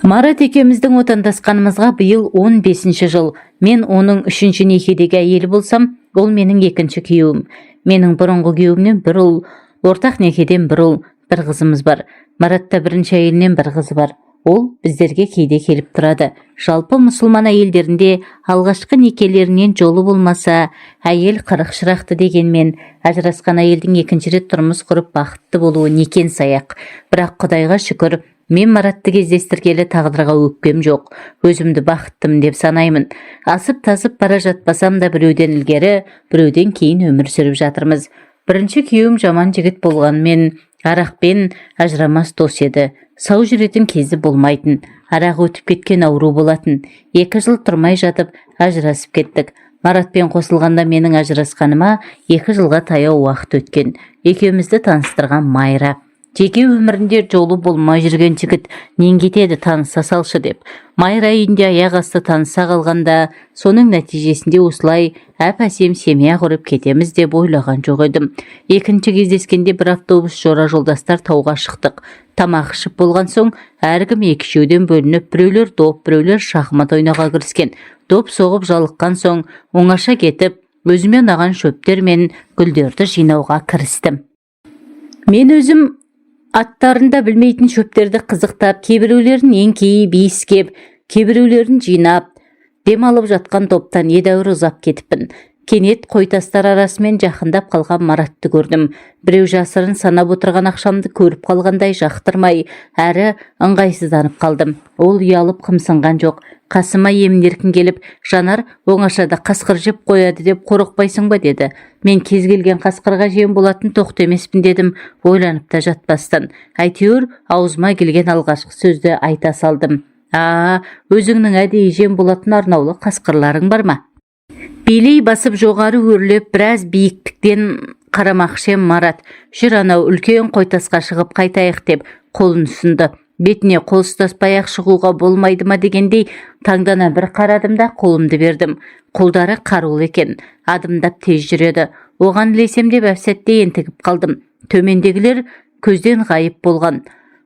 Марат екеуміздің отандасқанымызға биыл 15-ші жыл. Мен оның үшінші некедегі әйелі болсам, ол менің екінші күйеуім. Менің бұрынғы күйеуімнен бір ұл, ортақ некеден бір ұл, бір қызымыз бар. Маратта бірінші әйелінен бір қызы бар. Ол біздерге кейде келіп тұрады. Жалпы, мұсылман әйелдерінде алғашқы некелерінен жолы болмаса, әйел 40 шырақты дегенмен, ажырасқан әйелдің екінші рет тұрмыс құрып, бақытты болуы некен саяқ. Бірақ, құдайға шүкір, мен Маратты кездестіргелі тағдырға өкпем жоқ. Өзімді бақыттымын деп санаймын. Асып тасып бара жатпасам да, біреуден ілгері, біреуден кейін өмір сүріп жатырмыз. Бірінші күйеуім жаман жігіт болғанымен, арақпен ажырамас дос еді. Сау жүретін кезі болмайтын. Арақ өтіп кеткен ауру болатын. 2 жыл тұрмай жатып ажырасып кеттік. Маратпен қосылғанда менің ажырасқаныма 2 жылға таяу уақыт өткен. Екеумізді таныстырған Майра. Жеке өмірінде жолы болмай жүрген жігіт нең кетеді, таныса салшы деп. Майра үйінде аяқ асты таныса қалғанда, соның нәтижесінде осылай әп әсем семья құрып кетеміз деп ойлаған жоқ едім. Екінші кездескенде бір автобус жора жолдастар тауға шықтық. Тамақ ішіп болған соң, әркім екі үшеуден бөлініп, біреулер доп, біреулер шахмат ойнауға кіріскен. Доп соғып жалыққан соң, оңаша кетіп, өзіме ұнаған шөптер мен гүлдерді жинауға кірістім. Мен өзім аттарын да білмейтін шөптерді қызықтап, кейбіреулерін еңкейіп иіскеп, кейбіреулерін жинап, дем алып жатқан топтан едәуір ұзап кетіппін. Кенет қойтастар арасымен жақындап қалған Маратты көрдім. Біреу жасырын санап отырған ақшамды көріп қалғандай жақтырмай, әрі ыңғайсызданып қалдым. Ол ұялып қымсынған жоқ. Қасыма емін еркін келіп, «Жанар, оңашада қасқыр жеп қояды деп қорықпайсың ба?» деді. «Мен кез келген қасқырға жем болатын тоқты емеспін», — дедім ойланып та жатпастан. Әйтеуір аузыма келген алғашқы сөзді айта салдым. «А, өзіңнің әдейі жем болатын арнаулы қасқырларың бар ма?» Белей басып жоғары өрлеп, біраз биіктіктен қарамақшы ем, Марат: «Жүр, анау үлкен қойтасқа шығып қайтайық», — деп қолын ұсынды. Бетіне қол ұстаспай ақ шығуға болмайды ма дегендей таңдана бір қарадым да, қолымды бердім. Қолдары қарулы екен, адымдап тез жүреді. Оған ілесем деп әп-сәтте ентігіп қалдым. Төмендегілер көзден ғайып болған.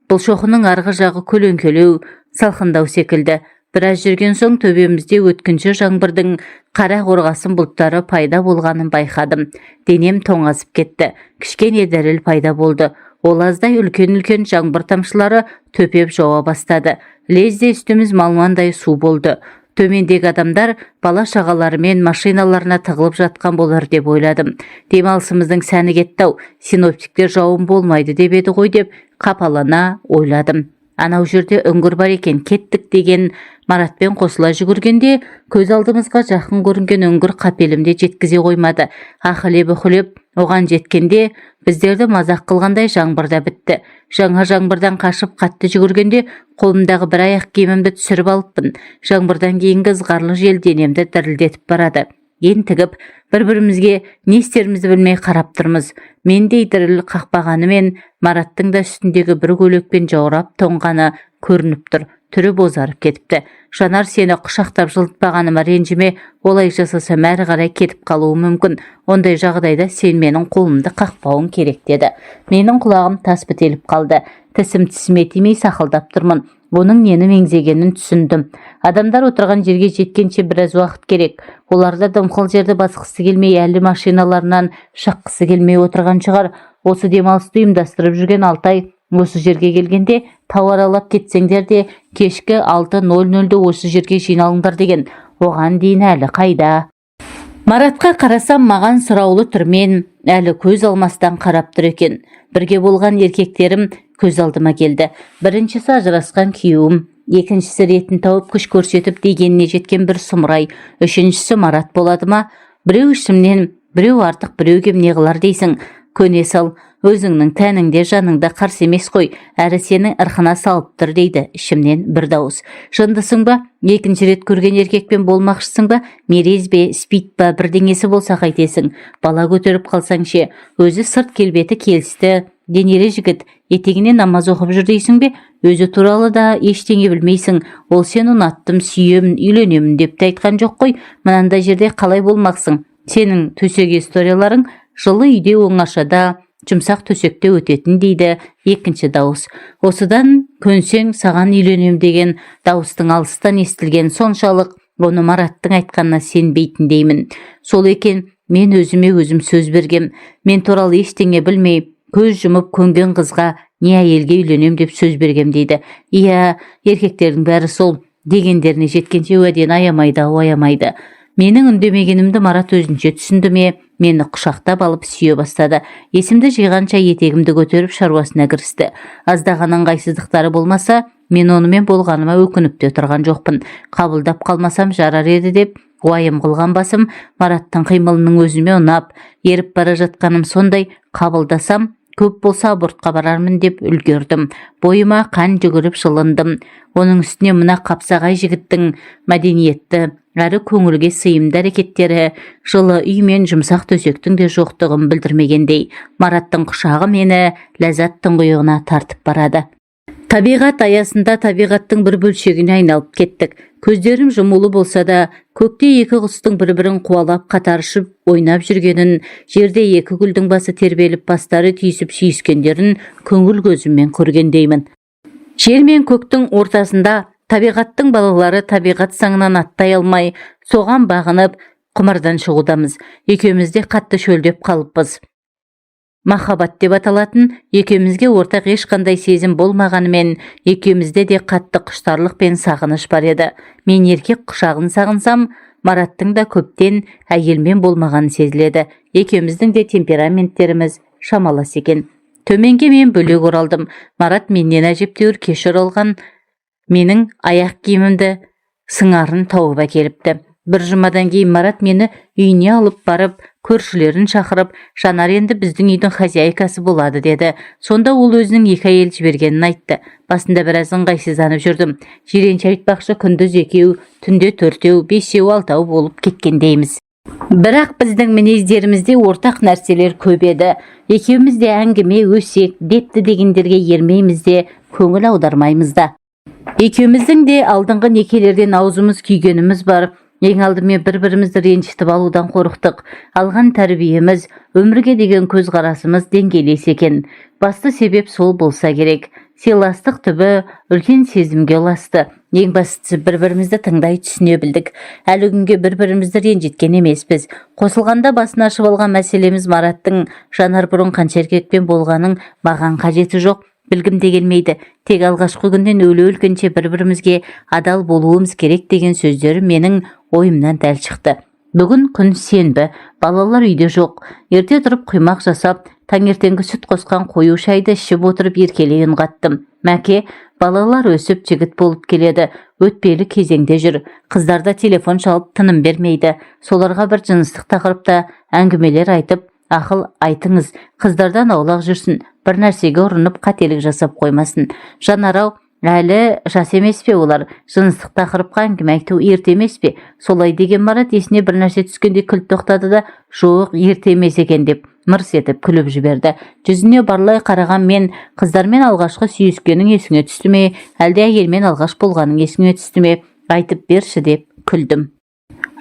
Бұл шоқының арғы жағы көлеңкелеу, салқындау секілді. Біраз жүрген соң, төбемізде өткінші жаңбырдың қара қорғасын бұлттары пайда болғанын байқадым. Денем тоңазып кетті. Кішкене діріл пайда болды. Ол аздай, үлкен-үлкен жаңбыр тамшылары төпеп жауа бастады. Лезде үстіміз малмандай су болды. Төмендегі адамдар бала шағаларымен машиналарына тығылып жатқан болар деп ойладым. Демалысымыздың сәні кетті ау, синоптиктер жауын болмайды деп еді ғой деп қапалана ойладым. «Анау жерде үңгір бар екен, кеттік», — деген Маратпен қосыла жүгіргенде, көз алдымызға жақын көрінген үңгір қапелімде жеткізе қоймады. Ахілеп үхілеп оған жеткенде, біздерді мазақ қылғандай жаңбыр да бітті. Жаңа жаңбырдан қашып қатты жүгіргенде, қолымдағы бір аяқ киімімді түсіріп алыппын. Жаңбырдан кейінгі ызғарлы жел денемді дірілдетіп барады. Ентігіп, бір бірімізге не істерімізді білмей қарап тұрмыз. Мендей діріл қақпағанымен, Мараттың да үстіндегі бір көйлекпен жаурап тоңғаны көрініп тұр, түрі бозарып кетіпті. «Жанар, сені құшақтап жылытпағаныма ренжіме. Олай жасасам, әрі қарай кетіп қалуым мүмкін. Ондай жағдайда сен менің қолымды қақпауың керек», — деді. Менің құлағым тас бітеліп қалды. Тісім тісіме тимей сақылдап тұрмын. Оның нені меңзегенін түсіндім. Адамдар отырған жерге жеткенше біраз уақыт керек. Олар да дымқыл жерді басқысы келмей, әлі машиналарынан шыққысы келмей отырған шығар. Осы демалысты ұйымдастырып жүрген Алтай осы жерге келгенде тау аралап кетсеңдер де, кешкі 6:00-де осы жерге жиналыңдар деген. Оған дейін әлі қайда? Маратқа қарасам, маған сұраулы түрмен әлі көз алмастан қарап тұр екен. Бірге болған еркектерім көз алдыма келді. Біріншісі — ажырасқан күйеуім, екіншісі — ретін тауып, күш көрсетіп, дегеніне жеткен бір сұмырай, үшіншісі Марат болады ма? Біреу ішімнен біреу артық, біреу кем не қылар дейсің? Көне сал, өзіңнің тәніңде жаныңда қарсы емес қой, әрі сенің ырқына салып тұр дейді ішімнен бір дауыс. Жындысың ба? Екінші рет көрген еркекпен болмақшысың ба? Мерез бе, спид па, бірдеңесі болса қайтесің? Бала көтеріп қалсаң ше? Өзі сырт келбеті келісті, денелі жігіт, етегіне намаз оқып жүр дейсің бе? Өзі туралы да ештеңе білмейсің. Ол сені ұнаттым, сүйемін, үйленемін деп те айтқан жоқ қой. Мынандай жерде қалай болмақсың? Сенің төсек историяларың жылы үйде, оңашада, жұмсақ төсекте өтетін дейді Екінші дауыс. Осыдан көнсең, саған үйленем деген дауыстың алыстан естілген соншалық, оны Мараттың айтқанына сенбейтіндеймін. Сол екен, мен өзіме өзім сөз бергем. Мен туралы ештеңе білмей, көз жұмып көнген қызға не әйелге үйленем деп сөз бергем дейді. Иә, еркектердің бәрі сол дегендеріне жеткенше уәдені аямайды ау, аямайды. Менің үндемегенімді Марат өзінше түсінді ме, мені құшақтап алып сүйе бастады. Есімді жиғанша етегімді көтеріп шаруасына кірісті. Аздаған ыңғайсыздықтары болмаса, мен онымен болғаныма өкініп те тұрған жоқпын. Қабылдап қалмасам жарар еді деп уайым қылған басым Мараттың қимылының өзіме ұнап, еріп бара жатқаным сондай, қабылдасам, көп болса абортқа барармын деп үлгердім. Бойыма қан жүгіріп жылындым. Оның үстіне мына қапсағай жігіттің мәдениетті әрі көңілге сыйымды әрекеттері жылы үй мен жұмсақ төсектің де жоқтығын білдірмегендей. Мараттың құшағы мені ләззат тұңғиығына тартып барады. Табиғат аясында табиғаттың бір бөлшегіне айналып кеттік. Көздерім жұмулы болса да, көкте екі құстың бір-бірін қуалап қатар ұшып ойнап жүргенін, жерде екі гүлдің басы тербеліп, бастары түйісіп сүйіскендерін көңіл көзіммен көргендеймін. Жер мен көктің ортасында табиғаттың балалары табиғат заңынан аттай алмай, соған бағынып, құмардан шығудамыз. Екеуміз де қатты шөлдеп қалыппыз. Махаббат деп аталатын екеумізге ортақ ешқандай сезім болмағанымен, екеумізде де қатты құштарлық пен сағыныш бар еді. Мен еркек құшағын сағынсам, Мараттың да көптен әйелмен болмағаны сезіледі. Екеуміздің де темпераменттеріміз шамалас екен. Төменге мен бөлек оралдым. Марат менен әжептәуір кеш оралған, менің аяқ киімімді сыңарын тауып әкеліпті. Бір жұмадан кейін Марат мені үйіне алып барып, көршілерін шақырып, «Жанар енді біздің үйдің хозяйкасы болады» деді. Сонда ол өзінің екі әйел жібергенін айтты. Басында біраз ыңғайсызданып жүрдім. Жиренше айтпақшы, күндіз екеу, түнде төртеу, бесеу, алтау болып кеткендейміз. Бірақ біздің мінездерімізде ортақ нәрселер көп еді. Екеуміз де әңгіме, өсек, депті дегендерге ермейміз де, көңіл аудармаймыз да. Екеуміздің де алдыңғы некелерден аузымыз күйгеніміз бар. Ең алдымен бір-бірімізді ренжітіп алудан қорықтық. Алған тәрбиеміз, өмірге деген көзқарасымыз деңгейлес екен. Басты себеп сол болса керек. Сыйластық түбі үлкен сезімге ұласты. Ең бастысы, бір-бірімізді тыңдай, түсіне білдік. Әлі күнге бір-бірімізді ренжіткен емеспіз. Қосылғанда басын ашып алған мәселеміз Мараттың «Жанар, бұрын қанша еркекпен болғаның маған қажеті жоқ, білгім де келмейді. Тек алғашқы күннен өле өлгенше бір-бірімізге адал болуымыз керек» деген сөздері менің ойымнан дәл шықты. Бүгін күн сенбі, балалар үйде жоқ. Ерте тұрып құймақ жасап, таңертеңгі сүт қосқан қою шайды ішіп отырып еркелей үн қаттым. Мәке, балалар өсіп жігіт болып келеді, өтпелі кезеңде жүр. Қыздар да телефон шалып тыным бермейді. Соларға бір жыныстық тақырыпта әңгімелер айтып, ақыл айтыңыз. Қыздардан аулақ жүрсін, бір нәрсеге ұрынып қателік жасап қоймасын. Жанар-ау, әлі жас емес пе олар? Жыныстық тақырыпқа әңгіме айту ерте емес пе? Солай деген Марат есіне бір нәрсе түскендей күліп тоқтады да, «Жоқ, ерте емес екен» деп мырс етіп күліп жіберді. Жүзіне барлай қараған мен, «Қыздармен алғашқы сүйіскенің есіңе түсті ме, әлде әйелмен алғаш болғаның есіңе түсті ме, айтып берші» деп күлдім.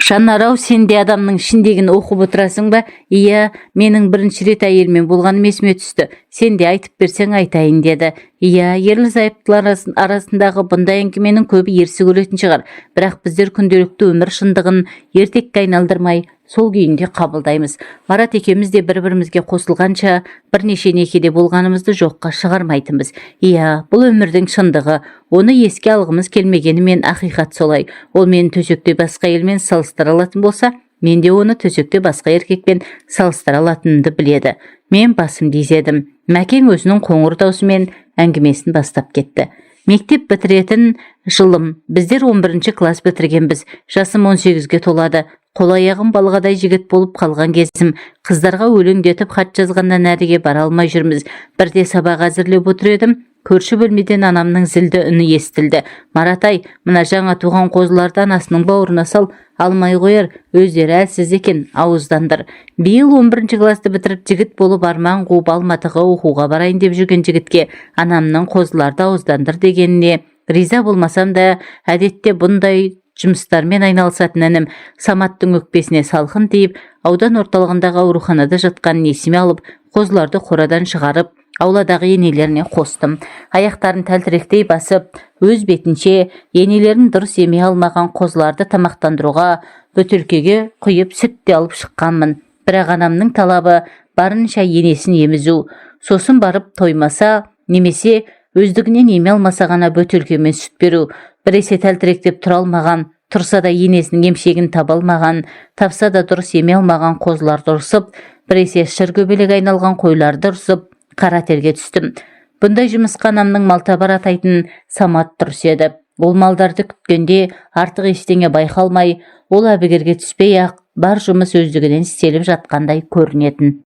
Жанар-ау, сен де адамның ішіндегіні оқып отырасың ба? Иә, менің бірінші рет әйелмен болғаным есіме түсті. Сен де айтып берсең, айтайын деді. Иә, ерлі зайыптылар арасындағы бұндай әңгіменің көбі ерсі көретін шығар. Бірақ біздер күнделікті өмір шындығын ертекке айналдырмай, сол күйінде қабылдаймыз. Марат екеуміз де бір бірімізге қосылғанша бірнеше некеде болғанымызды жоққа шығармайтынбыз. Иә, бұл өмірдің шындығы. Оны еске алғымыз келмегенімен, ақиқат солай. Ол мені төсекте басқа әйелмен салыстыра алатын болса, мен де оны төсекте басқа еркекпен салыстыра алатынымды біледі. Мен басымды изедім. Мәкең өзінің қоңыр даусымен әңгімесін бастап кетті. Мектеп бітіретін жылым. Біздер 11 класс бітіргенбіз. Жасым 18-ге толады. Қол аяғым балғадай жігіт болып қалған кезім. Қыздарға өлеңдетіп хат жазғаннан әріге бара алмай жүрміз. Бірде сабақ әзірлеп отыр едім, көрші бөлмеден анамның зілді үні естілді. «Маратай, мына жаңа туған қозыларды анасының бауырына сал, алмай қояр, өздері әлсіз екен, ауыздандыр». Биыл 11 классты бітіріп, жігіт болып, арман қуып Алматыға оқуға барайын деп жүрген жігітке анамның қозыларды ауыздандыр дегеніне риза болмасам да, әдетте бұндай жұмыстармен айналысатын інім Саматтың өкпесіне салқын тиіп, аудан орталығындағы ауруханада жатқанын есіме алып, қозыларды қорадан шығарып, Ауладағы енелеріне қостым. Аяқтарын тәлтіректей басып, өз бетінше енелерін дұрыс еме алмаған қозыларды тамақтандыруға бөтелкеге құйып сүт те алып шыққанмын. Бірақ анамның талабы барынша енесін емізу, сосын барып тоймаса немесе өздігінен еме алмаса ғана бөтелкемен сүт беру. Біресе тәлтіректеп тұра алмаған, тұрса да енесінің емшегін таба алмаған, тапса да дұрыс еме алмаған қозыларды ұрсып, біресе шыр көбелек айналған қойларды ұрсып, қара терге түстім. Бұндай жұмысқа анамның малтабар атайтын Самат дұрыс еді. Ол малдарды күткенде артық ештеңе байқалмай, ол әбігерге түспей ақ бар жұмыс өздігінен істеліп жатқандай көрінетін.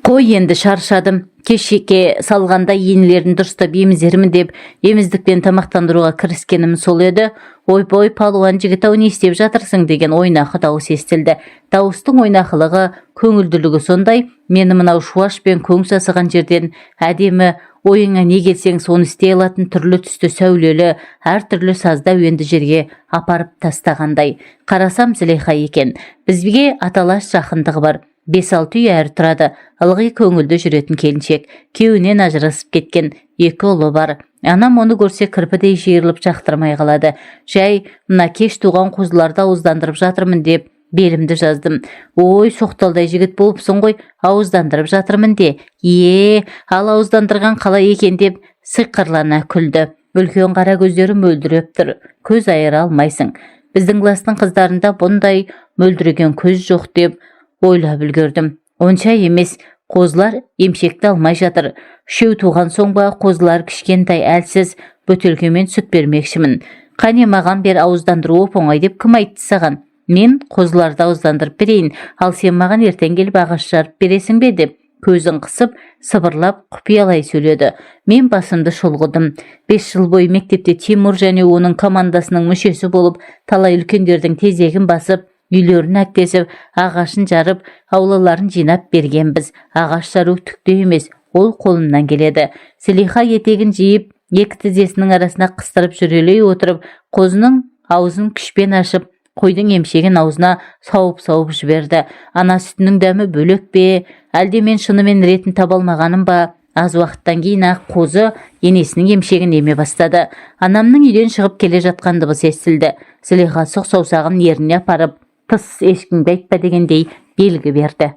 Қой, енді шаршадым. Кешке салғанда енелерін дұрыстап емізермін деп еміздікпен тамақтандыруға кіріскенім сол еді, «Ойбой, палуан жігіт-ау, не істеп жатырсың?» деген ойнақы дауыс естілді. Дауыстың ойнақылығы, көңілділігі сондай, мені мынау шуаш пен көң сасыған жерден әдемі, ойыңа не келсең соны істей алатын түрлі түсті сәулелі, әртүрлі сазды әуенді жерге апарып тастағандай. Қарасам, Зілейха екен. Бізге аталас жақындығы бар, 5-6 үй әрі тұрады. Ылғи көңілді жүретін келіншек. Күйеуінен ажырасып кеткен, екі ұлы бар. Анам оны көрсе кірпідей жиырылып жақтырмай қалады. Жай мына кеш туған қозыларды ауыздандырып жатырмын деп белімді жаздым. «Ой, соқталдай жігіт болыпсың ғой, ауыздандырып жатырмын де». «Е, ал ауыздандырған қалай екен?» деп сиқырлана күлді. Үлкен қара көздері мөлдіреп тұр, көз айыра алмайсың. Біздің класстың қыздарында бұндай мөлдіреген көз жоқ деп ойлап үлгердім. Онша емес, қозылар емшекті алмай жатыр. Үшеу туған соң ба, қозылар кішкентай, әлсіз, бөтелкемен сүт бермекшімін. «Қане, маған бер, ауыздандыру оп оңай деп кім айтты саған? Мен қозыларды ауыздандырып берейін, ал сен маған ертең келіп ағаш жарып бересің бе?» деп көзін қысып, сыбырлап, құпиялай сөйледі. Мен басымды шұлғыдым. 5 жыл бойы мектепте Тимур және оның командасының мүшесі болып, талай үлкендердің тезегін басып, үйлерін әктесіп, ағашын жарып, аулаларын жинап бергенбіз. Ағаш жару түк те емес, ол қолымнан келеді. Зілиха етегін жиып, екі тізесінің арасына қыстырып жүрелей отырып, қозының аузын күшпен ашып, қойдың емшегін аузына сауып-сауып жіберді. Ана сүтінің дәмі бөлек пе, әлде мен шынымен ретін таба алмағаным ба, аз уақыттан кейін ақ қозы енесінің емшегін еме бастады. Анамның үйден шығып келе жатқан дыбысы естілді. Зілиха сұқ саусағын ерніне апарып, «Тыс, ешкімге айтпа» дегендей белгі берді.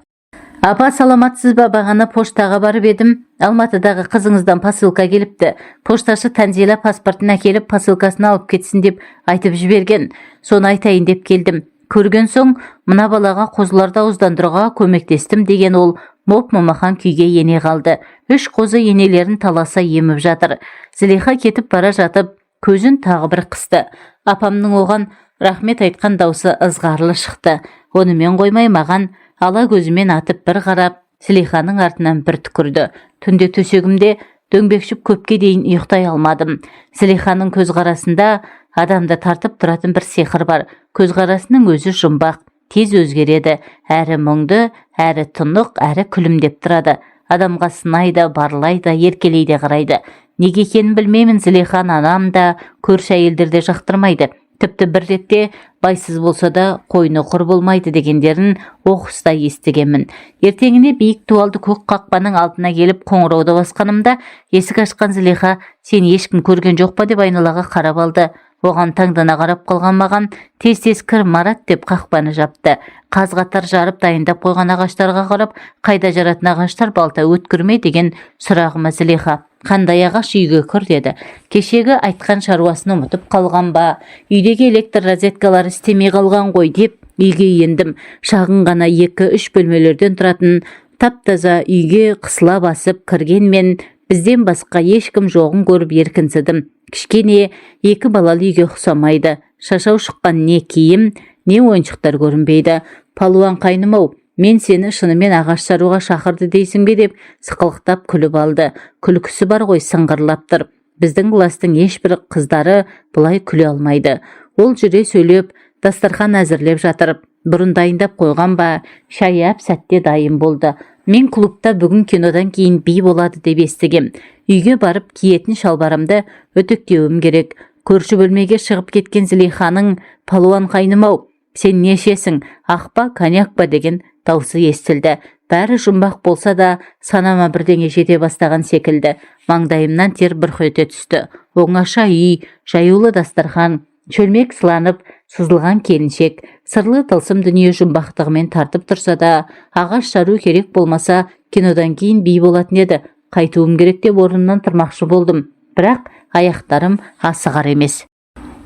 «Апа, саламатсыз ба? Бағана поштаға барып едім, Алматыдағы қызыңыздан посылка келіпті. Пошташы Танзила паспортын әкеліп, посылкасын алып кетсін деп айтып жіберген. Соны айтайын деп келдім. Көрген соң мына балаға қозыларды ауыздандыруға көмектестім», – деген ол моп момақан күйге ене қалды. Үш қозы енелерін таласа еміп жатыр. Зілиха кетіп бара жатып көзін тағы бір қысты. Апамның оған рахмет айтқан даусы ызғарлы шықты. Онымен қоймай, маған ала көзімен атып бір қарап, Зілиханың артынан бір түкірді. Түнде төсегімде дөңбекшіп көпке дейін ұйықтай алмадым. Зілиханың көзқарасында адамды тартып тұратын бір сиқыр бар. Көзқарасының өзі жұмбақ, тез өзгереді, әрі мұңды, әрі тұнық, әрі күлімдеп тұрады. Адамға сынай да, барлай да, еркелей де қарайды. Неге екенін білмеймін, Зілиханы анам да, көрші әйелдер де жақтырмайды. Тіпті бір ретте «байсыз болса да қойны құр болмайды» дегендерін оқыста естігенмін. Ертеңіне биік дуалды көк қақпаның алдына келіп қоңырауды басқанымда, есік ашқан Зілиха «Сені ешкім көрген жоқ па?» деп айналаға қарап алды. Оған таңдана қарап қалған маған «Тез-тез кір, Марат», – деп қақпаны жапты. Қаз қатар жарып дайындап қойған ағаштарға қарап, «Қайда жаратын ағаштар, балта өткір ме?» деген сұрағыма Зілиха «Қандай ағаш, үйге кір», – деді. Кешегі айтқан шаруасын ұмытып қалған ба, үйдегі электр розеткалары істемей қалған ғой деп үйге ендім. Шағын ғана екі-үш бөлмелерден тұратын тап-таза үйге қысыла басып кіргенмен, бізден басқа ешкім жоғын көріп еркінсідім. Кішкене екі балалы үйге ұқсамайды. Шашау шыққан не киім, не ойыншықтар көрінбейді. «Палуан қайным-ау, мен сені шынымен ағаш жаруға шақырды дейсің бе?» деп сықылықтап күліп алды. Күлкісі бар ғой, сыңғырлап тұр. Біздің класстың ешбір қыздары бұлай күле алмайды. Ол жүре сөйлеп, дастархан әзірлеп жатыр. Бұрын дайындап қойған ба, шай әп сәтте дайын болды. Мен клубта бүгін кинодан кейін би болады деп естігем. Үйге барып киетін шалбарымды үтіктеуім керек. Көрші бөлмеге шығып кеткен Зілиханың «Палуан қайным-ау, Сен не ішесің, ақ па, коньяк па?» деген даусы естілді. Бәрі жұмбақ болса да, санама бірдеңе жете бастаған секілді. Маңдайымнан тер бұрқ ете түсті. Оңаша үй, жаюлы дастархан, шөлмек сыланып сызылған келіншек, сырлы тылсым дүние жұмбақтығымен тартып тұрса да, ағаш жару керек болмаса, кинодан кейін би болатын еді. Қайтуым керек деп орнымнан тұрмақшы болдым, бірақ аяқтарым асығар емес.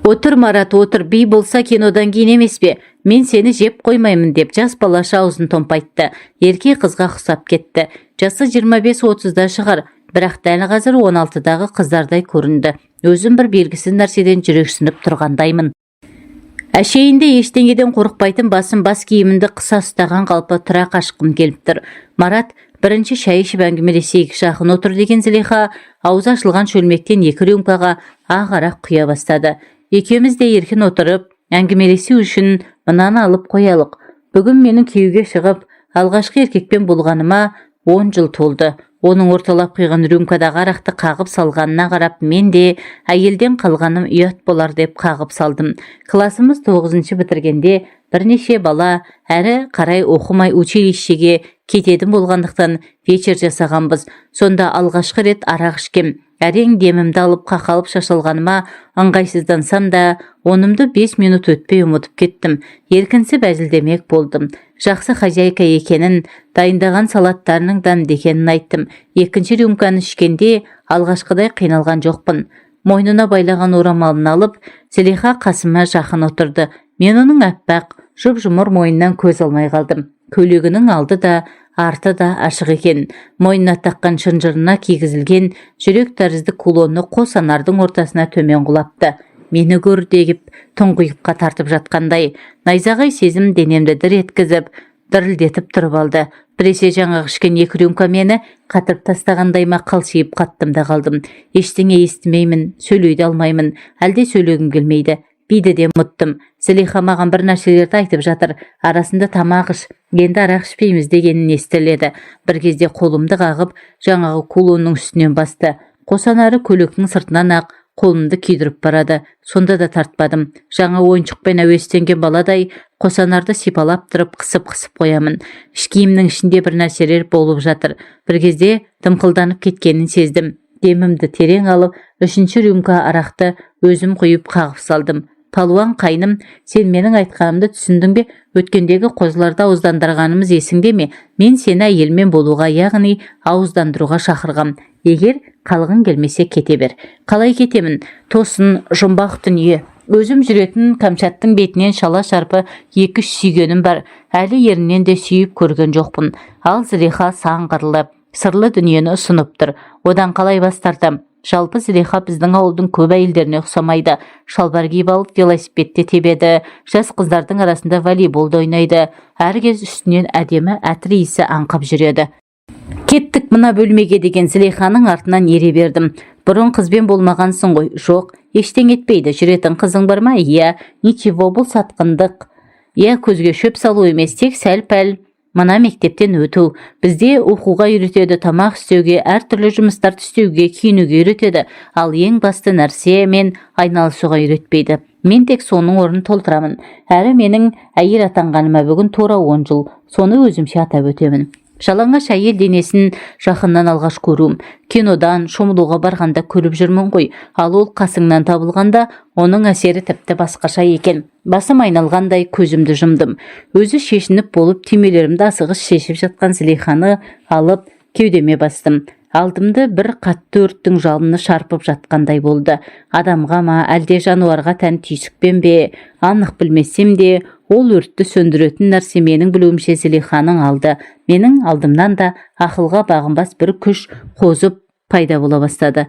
«Отыр, Марат, отыр. Би болса, кинодан кейін емес пе? Мен сені жеп қоймаймын», – деп жас балаша аузын томпайтты. Ерке қызға ұқсап кетті. Жасы 25-30-да шығар, бірақ дәл қазір 16-дағы қыздардай көрінді. Өзім бір белгісіз нәрседен жүрексініп тұрғандаймын. Әшейінде ештеңеден қорықпайтын басым бас киімімді қыса ұстаған қалпы тұра қашқым келіп тұр. «Марат, бірінші шай ішіп әңгімелесейік, жақын отыр», – деген Зілиха аузы ашылған шөлмектен екі рюмкаға ақ арақ құя бастады. Екеуміз де еркін отырып әңгімелесу үшін мынаны алып қоялық. Бүгін менің күйеуге шығып, алғашқы еркекпен болғаныма 10 жыл толды. Оның орталап құйған рюмкадағы арақты қағып салғанына қарап, мен де әйелден қалғаным ұят болар деп қағып салдым. Классымыз тоғызыншы бітіргенде бірнеше бала әрі қарай оқымай, училищеге кететін болғандықтан, вечер жасағанбыз. Сонда алғашқы рет арақ ішкем. Әрең демімді алып, қақалып шашылғаныма ыңғайсыздансам да, онымды 5 минут өтпей ұмытып кеттім. Еркінсіп әзілдемек болдым. Жақсы хозяйка екенін, дайындаған салаттарының дәмді екенін айттым. Екінші рюмканы ішкенде алғашқыдай қиналған жоқпын. Мойнына байлаған орамалын алып, Зілиха қасыма жақын отырды. Мен оның аппақ, жұп-жұмыр мойнынан көз алмай қалдым. Көйлегінің алды да, арты да ашық екен. Мойнына таққан шынжырына кигізілген жүрек тәрізді кулоны қос анардың ортасына төмен құлапты. Мені көр деп тұңғиыққа тартып жатқандай. Найзағай сезім денемді дір еткізіп, дірілдетіп тұрып алды. Біресе жаңағы ішкен екі рюмка мені қатырып тастағандай ма, қалшиып қаттым да қалдым. Ештеңе естімеймін, сөйлей де алмаймын, әлде сөйлегім келмейді. Биді де ұмыттым. Зілиха маған бір нәрселерді айтып жатыр. Арасында «тамақ іш, енді арақ ішпейміз» дегенін естіледі. Бір кезде қолымды қағып, жаңағы кулонның үстінен басты. Қос анары көйлектің сыртынан ақ қолымды күйдіріп барады. Сонда да тартпадым. Жаңа ойыншықпен әуестенген баладай қос анарды сипалап тұрып, қысып-қысып қоямын. Іш киімнің ішінде бір нәрселер болып жатыр. Бір кезде дымқылданып кеткенін сездім. Демімді терең алып, үшінші рюмка арақты өзім құйып, қағып салдым. «Палуан қайным, сен менің айтқанымды түсіндің бе? Өткендегі қозыларды ауыздандырғанымыз есіңде ме? Мен сені әйелмен болуға, яғни ауыздандыруға шақырғам. Егер қалғың келмесе, кете бер». Қалай кетемін? Тосын жұмбақ дүние. Өзім жүретін Кәмшаттың бетінен шала шарпы екі үш сүйгенім бар, әлі ерінен де сүйіп көрген жоқпын. Ал Зілиха сан қырлы, сырлы дүниені ұсынып тұр. Одан қалай бас тартам? Жалпы, Зілиха біздің ауылдың көп әйелдеріне ұқсамайды. Шалбар киіп алып, велосипедте тебеді, жас қыздардың арасында волейболда ойнайды. Әр кез үстінен әдемі әтір иісі аңқып жүреді. «Кеттік мына бөлмеге», – деген Зілиханың артынан ере бердім. «Бұрын қызбен болмағансың ғой?» «Жоқ, ештеңе етпейді. Жүретін қызың бар ма?» «Иә». «Ничего, бұл сатқындық, иә, көзге шөп салу емес, тек сәл пәл мына мектептен өту. Бізде оқуға үйретеді, тамақ істеуге, әртүрлі жұмыстарды істеуге, киінуге үйретеді. Ал ең басты нәрсемен айналысуға үйретпейді. Мен тек соның орнын толтырамын. Әрі менің әйел атанғаныма бүгін тура 10 жыл, соны өзімше атап өтемін». Жалаңаш әйел денесін жақыннан алғаш көруім. Кинодан, шомылуға барғанда көріп жүрмін ғой, ал ол қасыңнан табылғанда оның әсері тіпті басқаша екен. Басым айналғандай, көзімді жұмдым. Өзі шешініп болып, түймелерімді асығыс шешіп жатқан Зілиханы алып кеудеме бастым. Алдымды бір қатты өрттің жалыны шарпып жатқандай болды. Адамға ма, әлде жануарға тән түйсікпен бе, анық білмесем де, ол өртті сөндіретін нәрсе, менің білуімше, Зілиханың алды. Менің алдымнан да ақылға бағынбас бір күш қозып пайда бола бастады.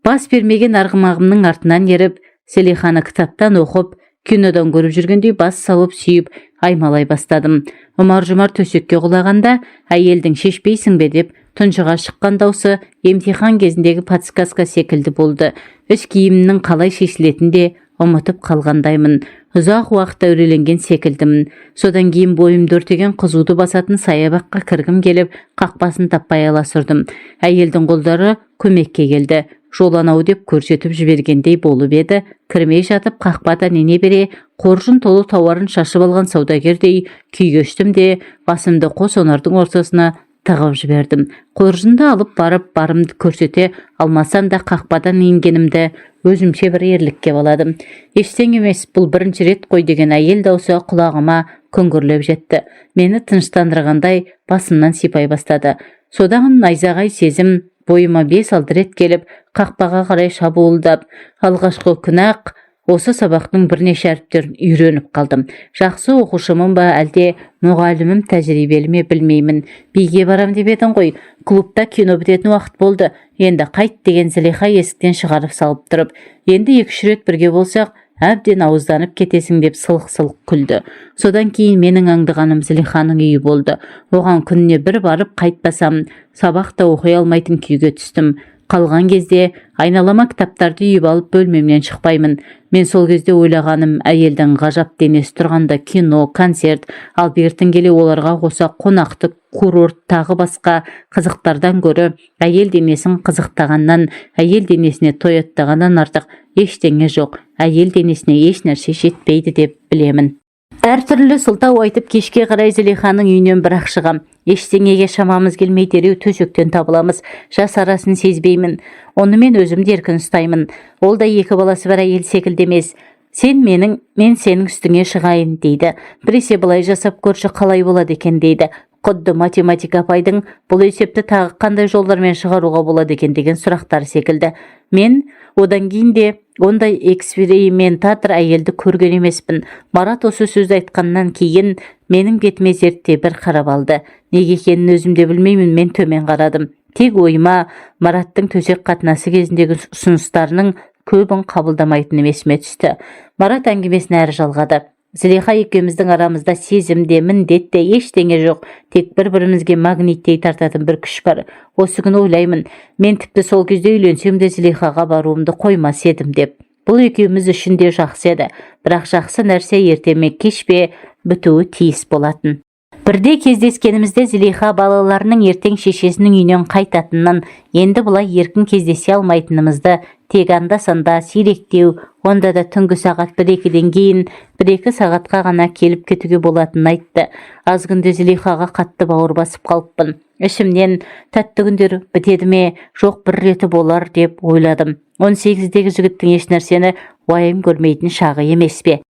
Бас бермеген арғымағымның артынан еріп, Зілиханы кітаптан оқып, кинодан көріп жүргендей бас салып сүйіп, аймалай бастадым. Ұмар жұмар төсекке құлағанда әйелдің «шешпейсің бе?» деп тұншыға шыққан даусы емтихан кезіндегі подсказка секілді болды. Іш киімнің қалай шешілетінін де ұмытып қалғандаймын. Ұзақ уақыт әуреленген секілдімін. Содан кейін бойымды өртеген қызуды басатын саябаққа кіргім келіп, қақпасын таппай аласұрдым. Әйелдің қолдары көмекке келді. Жол анау деп көрсетіп жібергендей болып еді, кірмей жатып қақпадан ене бере қоржын толы тауарын шашып алған саудагердей күй кештім де, басымды қос сонардың ортасына тығып жібердім. Қоржынды алып барып, барымды көрсете алмасам да, қақпадан енгенімді өзімше бір ерлікке баладым. «Ештеңе емес, бұл бірінші рет қой», – деген әйел даусы құлағыма күңгірлеп жетті. Мені тыныштандырғандай басымнан сипай бастады. Содан найзағай сезім бойыма бес-алты рет келіп, қақпаға қарай шабуылдап, алғашқы күні-ақ осы сабақтың бірнеше әріптерін үйреніп қалдым. Жақсы оқушымын ба, әлде мұғалімім тәжірибелі ме, білмеймін. «Биге барам деп едің ғой, клубта кино бітетін уақыт болды, енді қайт», – деген Зылиха есіктен шығарып салып тұрып. «Енді екі-үш рет бірге болсақ, әбден ауызданып кетесің», – деп сылқ-сылқ күлді. Содан кейін менің аңдығаным Зылиханың үйі болды. Оған күніне бір барып қайтпасам, сабақ та оқи алмайтын күйге түстім. Қалған кезде айналама кітаптарды үйіп алып, бөлмемнен шықпаймын. Мен сол кезде ойлағаным: әйелдің ғажап денесі тұрғанда кино, концерт, ал бертін келе оларға қоса қонақты, курорт, тағы басқа қызықтардан гөрі әйел денесін қызықтағаннан, әйел денесіне тояттағаннан артық ештеңе жоқ, әйел денесіне еш нәрсе жетпейді деп білемін. Әртүрлі сылтау айтып, кешке қарай Зылиханың үйінен бір-ақ шығам. Ештеңеге шамамыз келмей, дереу төсектен табыламыз. Жас арасын сезбеймін. Оны мен өзімді еркін ұстаймын. Ол да екі баласы бар әйел секілді емес. «Сен менің, мен сенің үстіңе шығайын», – дейді. Біресе «Былай жасап көрші, қалай болады екен?» дейді. Құдды математика апайдың «Бұл есепті тағы қандай жолдармен шығаруға болады екен?» деген сұрақтары секілді. Мен одан кейін де ондай экспериментатор әйелді көрген емеспін. Марат осы сөзді айтқаннан кейін менің бетіме зерттей бір қарап алды. Неге екенін өзім де білмеймін, мен төмен қарадым. Тек ойыма Мараттың төсек қатынасы кезіндегі ұсыныстарының көбін қабылдамайтыным есіме түсті. Марат әңгімесін әрі жалғады: «Зылиха екеуміздің арамызда сезім де, міндет те, ештеңе жоқ. Тек бір-бірімізге магниттей тартатын бір күш бар. Осы күні ойлаймын, мен тіпті сол кезде үйленсем де, Зылихаға баруымды қоймас едім деп. Бұл екеуміз үшін де жақсы еді. Бірақ жақсы нәрсе ерте ме, кеш пе бітуі тиіс болатын. Бірде кездескенімізде Зылиха балаларының ертең шешесінің үйінен қайтатынын, енді бұлай еркін кездесе алмайтынымызды, тек анда-санда сиректеу, онда да түнгі сағат 1-2-ден кейін бір-екі сағатқа ғана келіп кетуге болатынын айтты. Аз күнде Зылихаға қатты бауыр басып қалыппын. Ішімнен тәтті күндер бітеді ме, жоқ, бір реті болар деп ойладым. 18-дегі жігіттің еш нәрсені уайым көрмейтін шағы емес пе?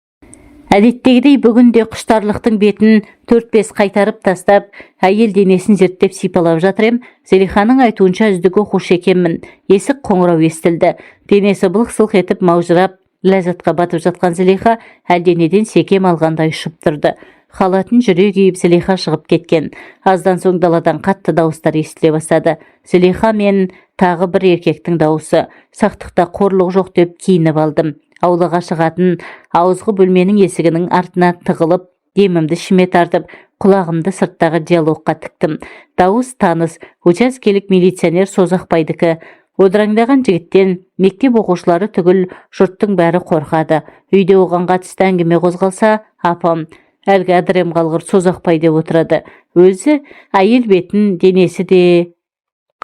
Әдеттегідей бүгін де құштарлықтың бетін төрт-бес қайтарып тастап, әйел денесін зерттеп, сипалап жатыр ем, Зелиханың айтуынша, үздік оқушы екенмін. Есік қоңырау естілді. Денесі былқ-сылқ етіп маужырап, ләззатқа батып жатқан Зілиха әлденеден секем алғандай ұшып тұрды. Халатын жүре киіп, Зілиха шығып кеткен. Аздан соң даладан қатты дауыстар естіле бастады. Зілиха мен тағы бір еркектің дауысы. Сақтықта қорлық жоқ деп киініп алдым. Аулаға шығатын ауызғы бөлменің есігінің артына тығылып, демімді ішіме тартып, құлағымды сырттағы диалогқа тіктім. Дауыс таныс: учаскелік милиционер Созақбайдікі. Одыраңдаған жігіттен мектеп оқушылары түгіл, жұрттың бәрі қорқады. Үйде оған қатысты әңгіме қозғалса, апам «Әлгі әдірем қалғыр Созақбай» деп отырады. Өзі әйел бетін, денесі де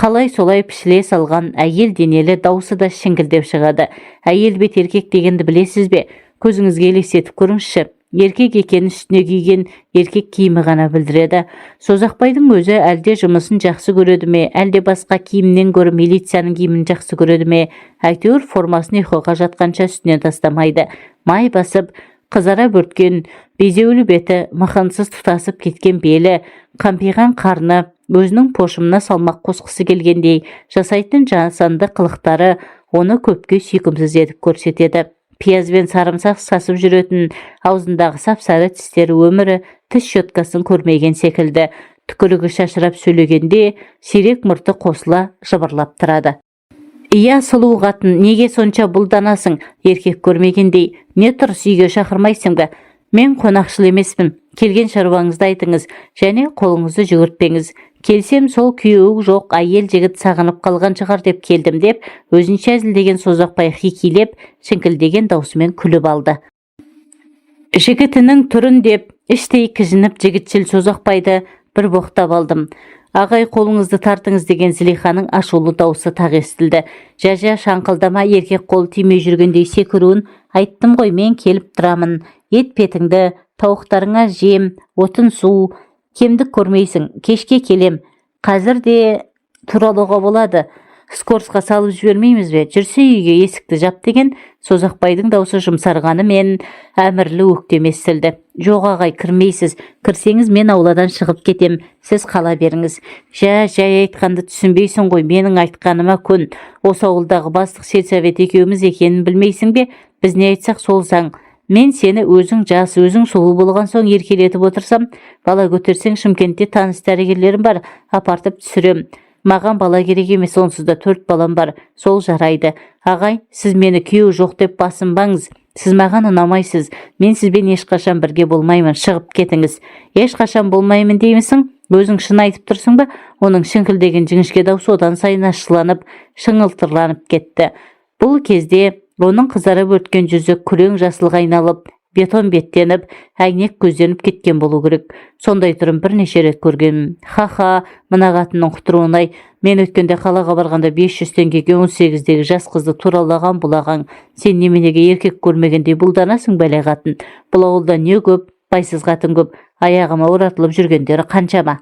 қалай солай пішіле салған әйел денелі, даусы да шіңкілдеп шығады. Әйел бет еркек дегенді білесіз бе? Көзіңізге елестетіп көріңізші. Еркек екенін үстіне киген еркек киімі ғана білдіреді. Созақбайдың өзі әлде жұмысын жақсы көреді ме, әлде басқа киімнен гөрі милицияның киімін жақсы көреді ме, әйтеуір формасын ұйқыға жатқанша үстінен тастамайды. Май басып қызара бөрткен безеулі беті, мықынсыз тұтасып кеткен белі, қампиған қарны, өзінің пошымына салмақ қосқысы келгендей жасайтын жасанды қылықтары оны көпке сүйкімсіз етіп көрсетеді. Пияз бен сарымсақ сасып жүретін аузындағы сап-сары тістері өмірі тіс щеткасын көрмеген секілді. Түкірігі шашырап сөйлегенде сирек мұрты қосыла жыбырлап тұрады. «Иә, сұлу қатын, неге сонша бұлданасың еркек көрмегендей? Не тұрыс, үйге шақырмайсың ба?» «Мен қонақшыл емеспін. Келген шаруаңызды айтыңыз және қолыңызды жүгіртпеңіз. Келсем, сол күйеуі жоқ әйел жігіт сағынып қалған шығар деп келдім», – деп өзінше әзілдеген Созақбай хикилеп шіңкілдеген даусымен күліп алды. Жігітінің түрін деп іштей кіжініп, жігітшіл Созақбайды бір боқтап алдым. Ағай, қолыңызды тартыңыз, деген Зылиханың ашулы даусы тағы естілді. Жә, жә, шаңқылдама, еркек қол тимей жүргендей секіруін. Айттым ғой, мен келіп тұрамын. Ет петіңді, тауықтарыңа жем, отын, су кемдік көрмейсің. Кешке келем. Қазір де туралауға болады. Скорый ға салып жібермейміз бе? Жүрсе үйге, есікті жап, деген Созақбайдың даусы жұмсарғанымен әмірлі өктем естілді. Жоқ, ағай, кірмейсіз. Кірсеңіз, мен ауладан шығып кетем, сіз қала беріңіз. Жә, жай айтқанды түсінбейсің ғой. Менің айтқаныма көн. Осы ауылдағы бастық, сельсовет екеуміз екенін білмейсің бе? Біз не айтсақ, сол заң. Мен сені өзің жас, өзің сұлу болған соң еркелетіп отырсам, бала көтерсең, Шымкентте таныс дәрігерлерім бар, апартып түсірем. Маған бала керек емес, онсыз да төрт балам бар, сол жарайды. Ағай, сіз мені күйеу жоқ деп басынбаңыз. Сіз маған ұнамайсыз. Мен сізбен ешқашан бірге болмаймын, шығып кетіңіз. Ешқашан болмаймын деймісің? Өзің шын айтып тұрсың ба? Оның шіңкілдеген жіңішке даусы одан сайын ащыланып, шыңылтырланып кетті. Бұл кезде оның қызарып өткен жүзі күрең жасылға айналып, бетон беттеніп, әйнек көзденіп кеткен болу керек. Сондай түрін бірнеше рет көргенмін. Ха-ха, мына қатынның құтыруын-ай! Мен өткенде қалаға барғанда 500 теңгеге 18-дегі жас қызды туралаған бұл ағаң. Сен неменеге еркек көрмегендей бұлданасың, бәле қатын? Бұл ауылда не көп, байсыз қатын көп, аяғыма оратылып жүргендері қаншама?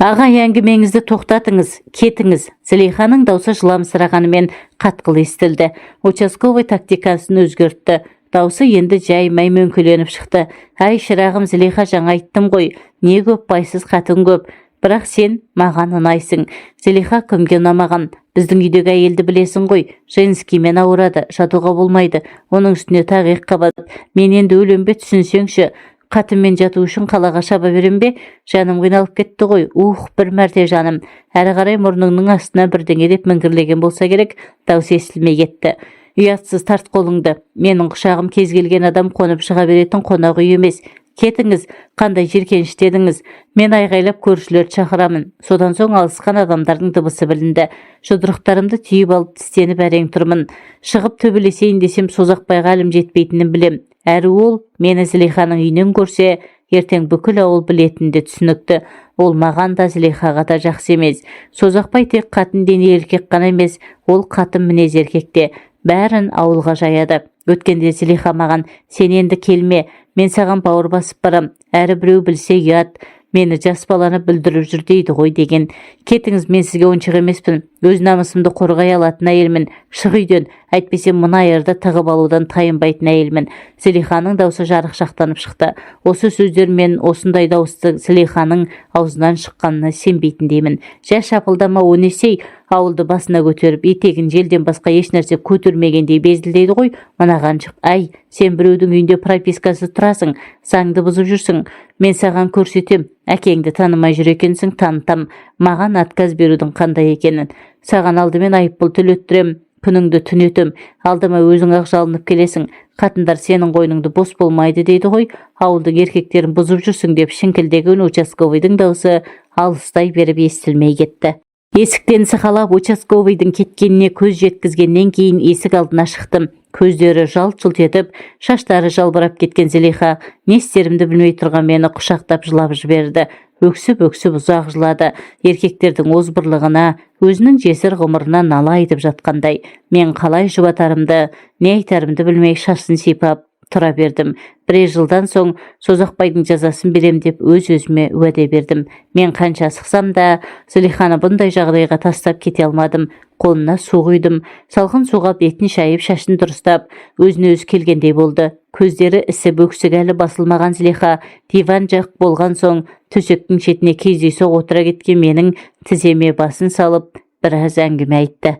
Ағай, әңгімеңізді тоқтатыңыз, кетіңіз. Зылиханың даусы жыламсырағанымен қатқыл естілді. Участковый тактикасын өзгертті. Даусы енді жай мәймөңкеленіп шықты. Әй, шырағым Зылиха, жаңа айттым ғой, не көп, байсыз қатын көп, бірақ сен маған ұнайсың. Зылиха кімге ұнамаған? Біздің үйдегі әйелді білесің ғой, женский мен ауырады, жатуға болмайды, оның үстіне тағы екіқабат. Мен енді өлем бе, түсінсеңші? Қатынмен жату үшін қалаға шаба берем бе? Жаным қиналып кетті ғой. Ух, бір мәрте жаным. Әрі қарай мұрныңның астына бірдеңе деп міңгірлеген болса керек, дауыс естілмей кетті. Ұятсыз, тарт қолыңды! Менің құшағым кез келген адам қонып шыға беретін қонақ үй емес. Кетіңіз! Қандай жеркеніш дедіңіз? Мен айғайлап көршілерді шақырамын. Содан соң алысқан адамдардың дыбысы білінді. Жұдырықтарымды түйіп алып, тістеніп әрең тұрмын. Шығып төбелесейін десем, Созақбайға әлім жетпейтінін білем. Әрі ол мені Зілиханың үйінен көрсе, ертең бүкіл ауыл білетіні де түсінікті. Ол маған да, Зілихаға да жақсы емес. Созақбай тек қатын дене еркек қана емес, ол қатын мінез еркек те. Бәрін ауылға жаяды. Өткенде Зілиха маған: «Сен енді келме, мен саған бауыр басып барам. Әрі біреу білсе, ұят, мені жас баланы бүлдіріп жүр дейді ғой», — деген. Кетіңіз, мен сізге ойыншық емеспін. Өз намысымды қорғай алатын әйелмін. Шық үйден, әйтпесе мына айырды тығып алудан тайынбайтын әйелмін. Зілиханың даусы жарықшақтанып шықты. Осы сөздер мен осындай дауысты Зілиханың аузынан шыққанына сенбейтіндеймін. Жә, шапылдама, о несей? Ауылды басына көтеріп, етегін желден басқа ешнәрсе көтермегендей безілдейді ғой мына қаншық. Әй, сен біреудің үйінде пропискасыз тұрасың, заңды бұзып жүрсің. Мен саған көрсетем. Әкеңді танымай жүр екенсің, танытам маған отказ берудің қандай екенін. Саған алдымен айыппұл төлеттірем, күніңді түнетем. Алдыма өзің ақ жалынып келесің. Қатындар сенің қойныңды бос болмайды дейді ғой. Ауылдың еркектерін бұзып жүрсің, деп шіңкілдеген участковыйдың даусы алыстай беріп естілмей кетті. Есіктен сығалап, участковыйдың кеткеніне көз жеткізгеннен кейін есік алдына шықтым. Көздері жалт-жұлт етіп, шаштары жалбырап кеткен Зілиха не істерімді білмей тұрған мені құшақтап жылап жіберді. Өксіп-өксіп ұзақ жылады. Еркектердің озбырлығына, өзінің жесір ғұмырына нала айтып жатқандай. Мен қалай жұбатарымды, не айтарымды білмей, шашын сипап тұра бердім. Бірер жылдан соң Созақбайдың жазасын берем деп өз өзіме уәде бердім. Мен қанша асықсам да, Зылиханы бұндай жағдайға тастап кете алмадым. Қолына су құйдым. Салқын суға бетін шайып, шашын дұрыстап, өзіне өзі келгендей болды. Көздері ісіп, өксігі әлі басылмаған Зылиха диван жақ болған соң, төсектің шетіне кездейсоқ отыра кеткен менің тіземе басын салып, біраз әңгіме айтты.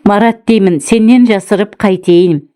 Марат деймін, сенен жасырып қайтейін?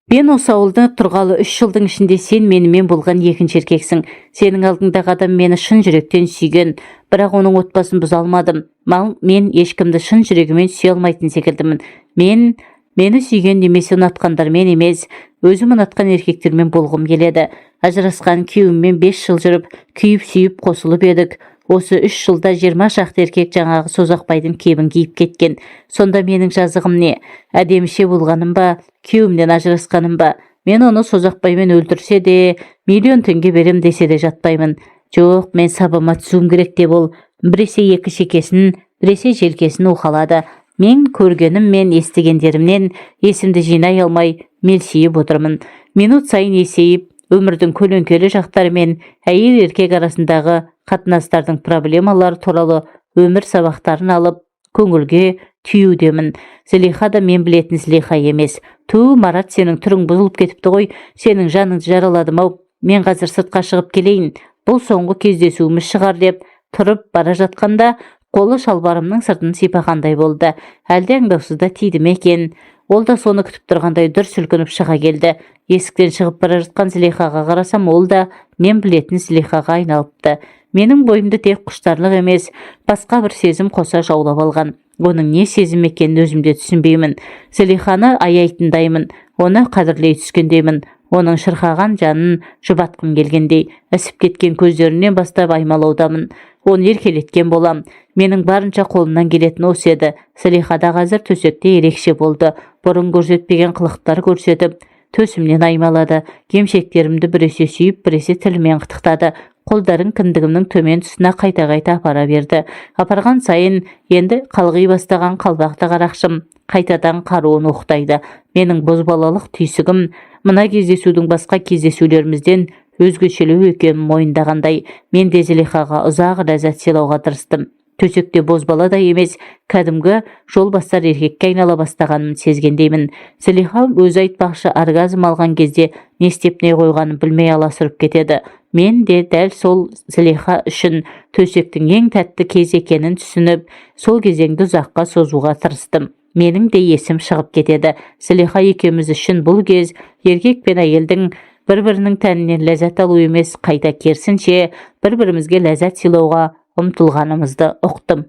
Мен осы ауылда тұрғалы 3 жылдың ішінде сен менімен болған екінші еркексің. Сенің алдыңдағы адам мені шын жүректен сүйген, бірақ оның отбасын бұза алмадым. Мал, мен ешкімді шын жүрегімен сүйе алмайтын секілдімін. Мен мені сүйген немесе ұнатқандармен емес, өзім ұнатқан еркектермен болғым келеді. Ажырасқан күйеуіммен 5 жыл жүріп, күйіп сүйіп қосылып едік. Осы 3 жылда 20 шақты еркек жаңағы Созақбайдың кебін киіп кеткен. Сонда менің жазығым не? Әдеміше болғаным ба, күйеуімнен ажырасқаным ба? Мен оны Созақбаймен өлтірсе де, миллион теңге берем десе де жатпаймын. Жоқ, мен сабама түсуім керек деп ол біресе екі шекесін, біресе желкесін уқалады. Мен көргенім мен естігендерімнен есімді жинай алмай мелсиіп отырмын. Минут сайын есейіп, өмірдің көлеңкелі жақтары мен әйел еркек арасындағы қатынастардың проблемалары туралы өмір сабақтарын алып, көңілге түюдемін. Зылиха да мен білетін Зылиха емес. Ту, Марат, сенің түрің бұзылып кетіпті ғой, сенің жаныңды жараладым ау. Мен қазір сыртқа шығып келейін, бұл соңғы кездесуіміз шығар деп тұрып бара жатқанда қолы шалбарымның сыртын сипағандай болды. Әлде аңдаусызда тиді ме екен? Ол да соны күтіп тұрғандай дүр сілкініп шыға келді. Есіктен шығып бара жатқан Зылихаға қарасам, ол да мен білетін Зылихаға айналыпты. Менің бойымды тек құштарлық емес, басқа бір сезім қоса жаулап алған. Оның не сезім екенін өзім де түсінбеймін. Зылиханы аяйтындаймын, оны қадірлей түскендеймін. Оның шырқаған жанын жұбатқым келгендей, ісіп кеткен көздерінен бастап аймалаудамын, оны еркелеткен болам. Менің барынша қолымнан келетін осы еді. Зылиха да қазір төсекте ерекше болды. Бұрын көрсетпеген қылықтар көрсетіп, төсімнен аймалады. Емшектерімді біресе сүйіп, біресе тілімен қытықтады. Қолдарын кіндігімнің төмен тұсына қайта-қайта апара берді. Апарған сайын енді қалғи бастаған қалбақты қарақшым қайтадан қаруын оқтайды. Менің бозбалалық түйсігім мына кездесудің басқа кездесулерімізден өзгешелеу екенін мойындағандай. Мен де Зылихаға ұзақ ләззат сыйлауға тырыстым. Төсекте бозбала да емес, кәдімгі жолбастар еркекке айнала бастағанын сезгендеймін. Зылиха өзі айтпақшы, оргазм алған кезде не істеп не қойғанын білмей аласұрып кетеді. Мен де дәл сол Зылиха үшін төсектің ең тәтті кез екенін түсініп, сол кезеңді ұзаққа созуға тырыстым. Менің де есім шығып кетеді. Зылиха екеуміз үшін бұл кез еркек пен әйелдің бір-бірінің тәнінен ләззат алу емес, қайта керісінше бір-бірімізге ләззат сыйлауға ұмтылғанымызды ұқтым.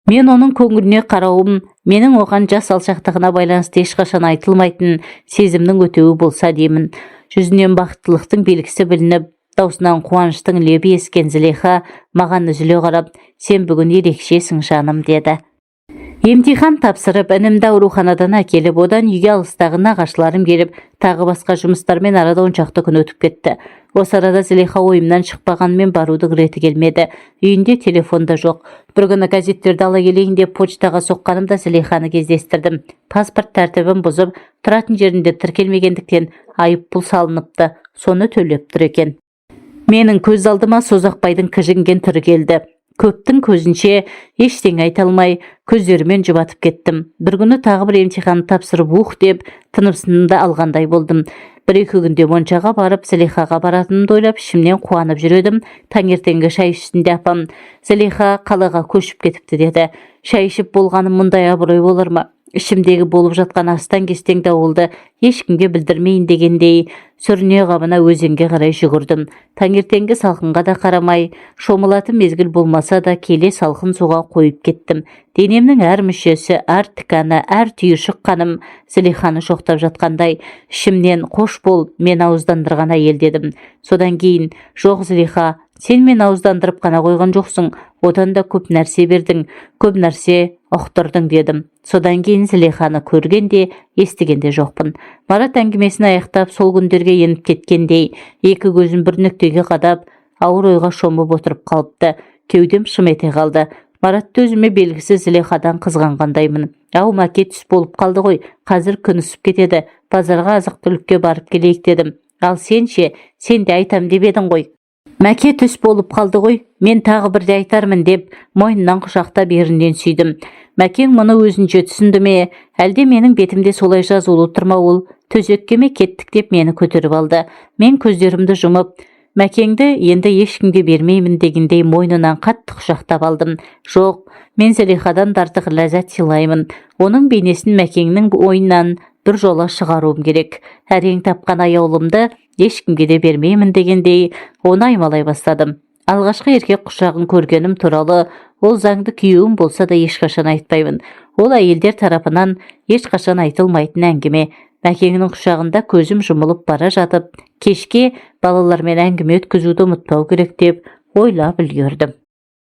Мен оның көңіліне қарауым менің оған жас алшақтығына байланысты ешқашан айтылмайтын сезімнің өтеуі болса деймін. Жүзінен бақыттылықтың белгісі білініп, даусынан қуаныштың лебі ескен Зылиха маған үзіле қарап, «Сен бүгін ерекшесің, жаным», деді. Емтихан тапсырып, інімді ауруханадан әкеліп, одан үйге алыстағы нағашыларым келіп, тағы басқа жұмыстармен арада 10 шақты күн өтіп кетті. Осы арада Зылиха ойымнан шықпағанымен, барудың реті келмеді. Үйінде телефон да жоқ. Бір күні газеттерді ала келейін деп почтаға соққанымда Зылиханы кездестірдім. Паспорт тәртібін бұзып, тұратын жерінде тіркелмегендіктен айыппұл салыныпты, соны төлеп тұр екен. Менің көз алдыма Созақбайдың кіжінген түрі келді. Көптің көзінше ештеңе айта алмай, көздерімен жұбатып кеттім. Бір күні тағы бір емтиханды тапсырып, ух деп тынымсынды алғандай болдым. Бір екі күнде моншаға барып, Зылихаға баратынымды ойлап, ішімнен қуанып жүр едім. Таңертеңгі шай үстінде апам: «Зылиха қалаға көшіп кетіпті», – деді. Шай ішіп болғаным мұндай абырой болар ма? Ішімдегі болып жатқан астан-кестең дауылды ешкімге білдірмейін дегендей, сүріне қабына өзенге қарай жүгірдім. Таңертеңгі салқынға да қарамай, шомылатын мезгіл болмаса да, келе салқын суға қойып кеттім. Денемнің әр мүшесі, әр тіканы, әр түйіршік қаным Зылиханы жоқтап жатқандай. Ішімнен: «Қош бол, мен ауыздандырған әйел», – дедім. Содан кейін: «Жоқ, Зылиха, сен мен ауыздандырып қана қойған жоқсың, одан да көп нәрсе бердің, көп нәрсе ұқтырдың», – дедім. Содан кейін Зылиханы көрген де, естіген де жоқпын. Марат әңгімесін аяқтап, сол күндерге еніп кеткендей, екі көзін бір нүктеге қадап, ауыр ойға шомып отырып қалыпты. Кеудем шым ете қалды. Маратты өзіме белгісіз Зылихадан қызғанғандаймын. «Ау, Мәке, түс болып қалды ғой, қазір күн ысып кетеді, базарға азық түлікке барып келейік», – дедім. «Ал сен ше, сен де айтам деп едің ғой». «Мәке, түс болып қалды ғой, мен тағы бірде айтармын», – деп мойнынан құшақтап, ерінен сүйдім. Мәкең мұны өзінше түсінді ме, әлде менің бетімде солай жазулы тұр ма, ол «Төсекке ме, кеттік» деп мені көтеріп алды. Мен көздерімді жұмып, Мәкеңді енді ешкімге бермеймін дегендей, мойнынан қатты құшақтап алдым. Жоқ, мен Зылихадан да артық ләззат сыйлаймын. Оның бейнесін Мәкеңнің ойынан бір жола шығаруым керек. Әрең тапқан аяулымды ешкімге де бермеймін дегендей, оны аймалай бастадым. Алғашқы еркек құшағын көргенім туралы ол заңды күйеуім болса да, ешқашан айтпаймын. Ол әйелдер тарапынан ешқашан айтылмайтын әңгіме. Мәкеңнің құшағында көзім жұмылып бара жатып, кешке балалармен әңгіме өткізуді ұмытпау керек деп ойлап үлгердім.